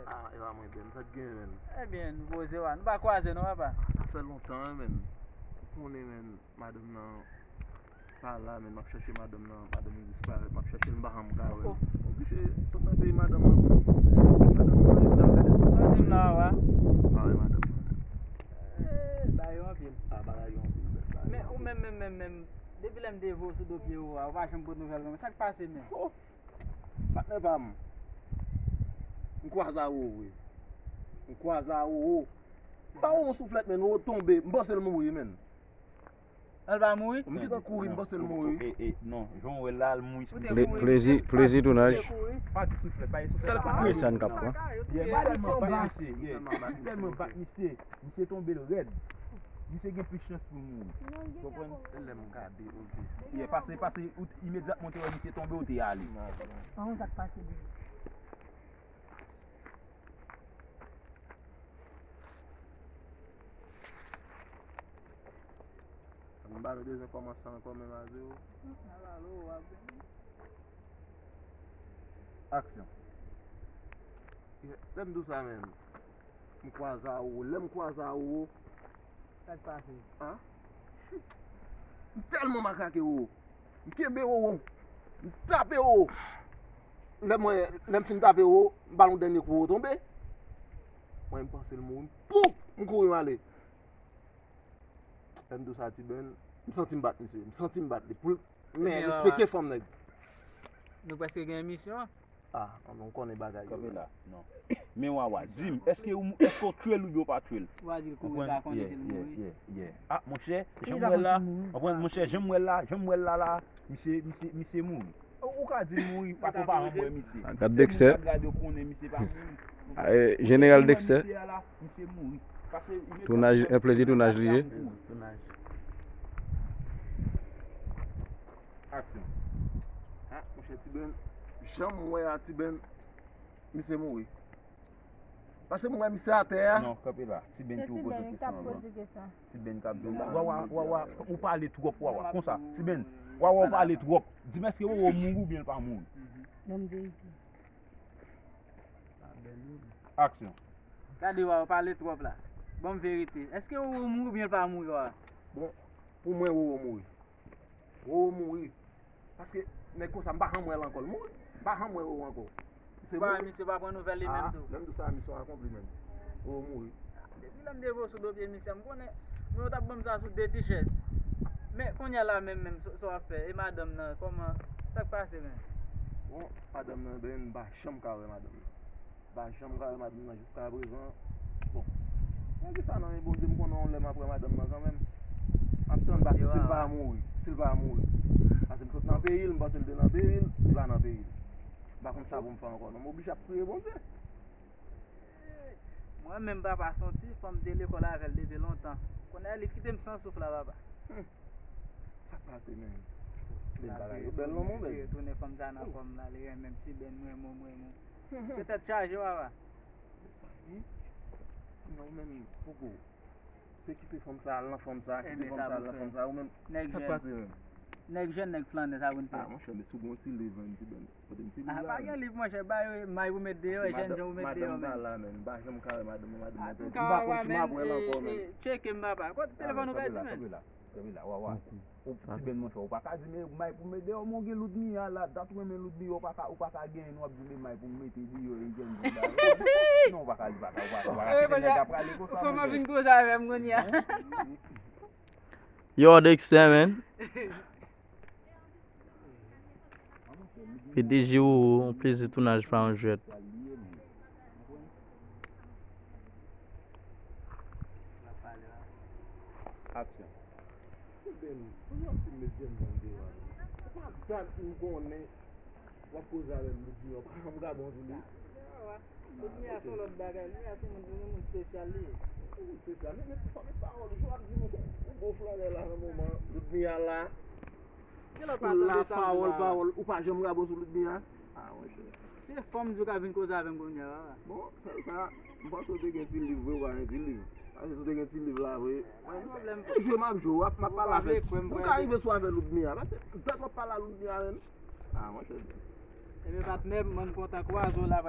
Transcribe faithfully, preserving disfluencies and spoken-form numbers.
Ah, e pa mwen, Ben. Sa k gen, men? Ebyen, nou poze w a. Nou pa kwaze, non, papa? Sa fè lontan, wi, men. Ou konnen, men, madanm nan pa la, men m ap chèche madanm nan. Madanm nan disparèt. M ap chèche l, m pa janm ka wè l. Oh. Oblije sot nan peyi madanm nan. Madanm nan, m ap gade si sa. Sa w di m la, papa? Pa wè madanm nan. Eh, bagay yo anpil. Ah, bagay yo anpil, men. Men ou menm, menm, menm, menm, depi lè m te voye w sou do pye w a, ou pa janm pote nouvèl mwen. Sa k pase, men? Oh! Patnè pa m. M kwaze a Wowo, wi. M kwaze a Wowo. M ba Wowo souflèt, men Wowo tonbe. M panse l mouri, men. L pa mouri? M gentan kouri, m panse l mouri. E, e, non, jan w wè l la, l mouri. Plezi, plezi tounaj. Pa di souflèt, pa di souflèt. Sèl kout presyon k ap pran. Yeah, m tèlman bat misye, yeah. M tèlman bat misye. Misye tonbe l rèd. Misye gen plis chans pou l mouri. Konprann? E lè m gade, oke. Yeah, pase, pase, ou t-, imedyatman ou te wè misye tonbe, ou te ale. Pa konn sa k pase li. Mwen pa bezwen kòmanse ankò menm a zewo. Aksyon. Lè m di w sa menm. M kwaze a Wowo. Lè m kwaze a Wowo. Sa k pase? An? M tèlman makake Wowo. M kenbe Wowo. M tape Wowo. Lè mwen, lè m fin tape Wowo, m ba l yon dènye kou, Wowo tonbe. Mwen, m panse l mouri. M pouf! M kouri m ale. Lè m di w sa, Ti Ben, m santi m bat misye. M santi m bat li. Pou l, men, respekte fanm, nèg. Nou prèske gen emisyon an. Ah, nou konnen bagay yo. Kanpe la, non. Men Wawa, di m, èske ou, èske w tye l oubyen w pa tye l? Ou pa di l kouri, pa konnen si l mouri. Ah, monchè, jan m wè l la, konprann, monchè, jan m wè l la, jan m wè l la la, misye, misye, misye mouri. Ou, ou ka di l mouri, paske w pa janm wè misye. Gad Dexter. Gad yo konnen misye pa mouri. Eh, Jeneral Dexter. Misye a la, misye mouri. Tounaj, yon plezi tounaj li ye. Tounaj. Aksyon. Ah, monchè Ti Ben, jan m wè a Ti Ben, misye mouri. Paske m wè misye atè a. Non, kanpe la. Ti Ben ki poze kesyon an. Ti Ben k ap di w. Wawa, Wawa, ou pale twòp, Wawa. Konsa, Ti Ben, Wawa, ou pale twòp. Di m èske Wowo mouri oubyen l pa mouri? Ban m verite. Aksyon. Gade Wawa, ou pale twòp la. Ban m verite. Èske Wowo mouri oubyen l pa mouri, Wawa? Bon, pou mwen, Wowo mouri. Wowo mouri. Paske nèg konsa, m pa janm wè l ankò. L mouri. M pa janm wè Wowo ankò. Misye mouri. Misye pa pran nouvèl li menm tou. Lè m di w sa, misyon akonpli menm. Wowo mouri. Depi lè m te voye w sou do pye misye, m konnen moun yo t ap ban m sa sou de ti chèz. Men kounye a la menm, menm, sa, sa w ap fè? E madanm nan, kòman, sa k pase menm? Bon, madanm nan, Ben, m pa janm ka wè madanm nan. Pa janm ka wè madanm nan jiska prezan. Bon. Mwen di sa nan men Bondye, m konnen yon lè m ap wè madanm nan kanmenm. M ap tann, paske si l pa mouri, si l pa mouri. Paske m sot nan peyi l, m panse l te nan peyi l, li pa nan peyi l. M pa konn sa pou m fè ankò non, m oblije ap priye Bondye. Mwen menm papa se yon ti fanm m te lekòl avè l depi lontan. Kounye a li kite m san souf la papa. Hmm. Sa k pase menm? Bèl bagay yo bèl non, mon bèl. Li retounen fanm sa nan kò m la, li renmen m, Ti Ben, m renmen w, m renmen w. Se tèt chaje, papa. Mezanmi. Non, ou menm, poko. Se kite fanm sa, al nan fanm sa, kite fanm sa, al nan fanm sa, ou menm. Sa k pase menm? Nèg jèn, nèg flannè, sa vin fè. Ah, monchè, men si w gen yon ti liv, menm, Ti Ben, kote m ti liv la, pa gen liv, monchè, ba yo may pou met deyò, jèn jan pou met deyò, menm. Madanm pa la, menm, m pa janm ka wè madanm nan, madanm nan pèdi. M pa konn si m ap wè l ankò, menm. Tcheke m, papa. Kote telefòn ou pèdi, menm? Kanpe la, Wawa. Ou Ti Ben monchè, ou pa ka di men may pou m met deyò, men w gen Loudmia la, dat ou renmen Loudmia, ou pa ka, ou pa ka genyen, nou ap di men may pou m mete deyò, e jèn jan bagay. Non, ou pa ka, ou pa ka, ou pa ka, ou pa ka kite nèg la prale konsa, monchè. Fò m ap vin koze avè m kounye a. Yo, Dexter, man. P D G Roro, yon plezi tounaj pa yon jwèt. Aksyon. Eben, pou yon ti met jèn moun deyò a. Ou pa dat m konnen w ap koze avè m, Loudmia, w pa janm ka bon sou li. Loudmia se yon lòt bagay, Loudmia se moun, se yon moun espesyal li ye. Moun espesyal, men, men, men pawòl, jan w ap di m, ou bon flannè la nan moman, Loudmia la. Ou la pawòl, pawòl, ou pa janm ka bon sou Loudmia. Ah, monchè. Se fanm di w ka vin koze avè m kounye a, papa. Bon, sa, sa, m panse w te gen ti liv vre, ou pa gen ti liv. Paske si w te gen ti liv la vre. E jwe m ap jwe, w ap, m ap pale avèk. Ou ka rive sou afè Loudmia. Paske dat w ap pale a Loudmia menm. Ah, monchè. Ebyen, patnè m, mwen kontan kwaze w la.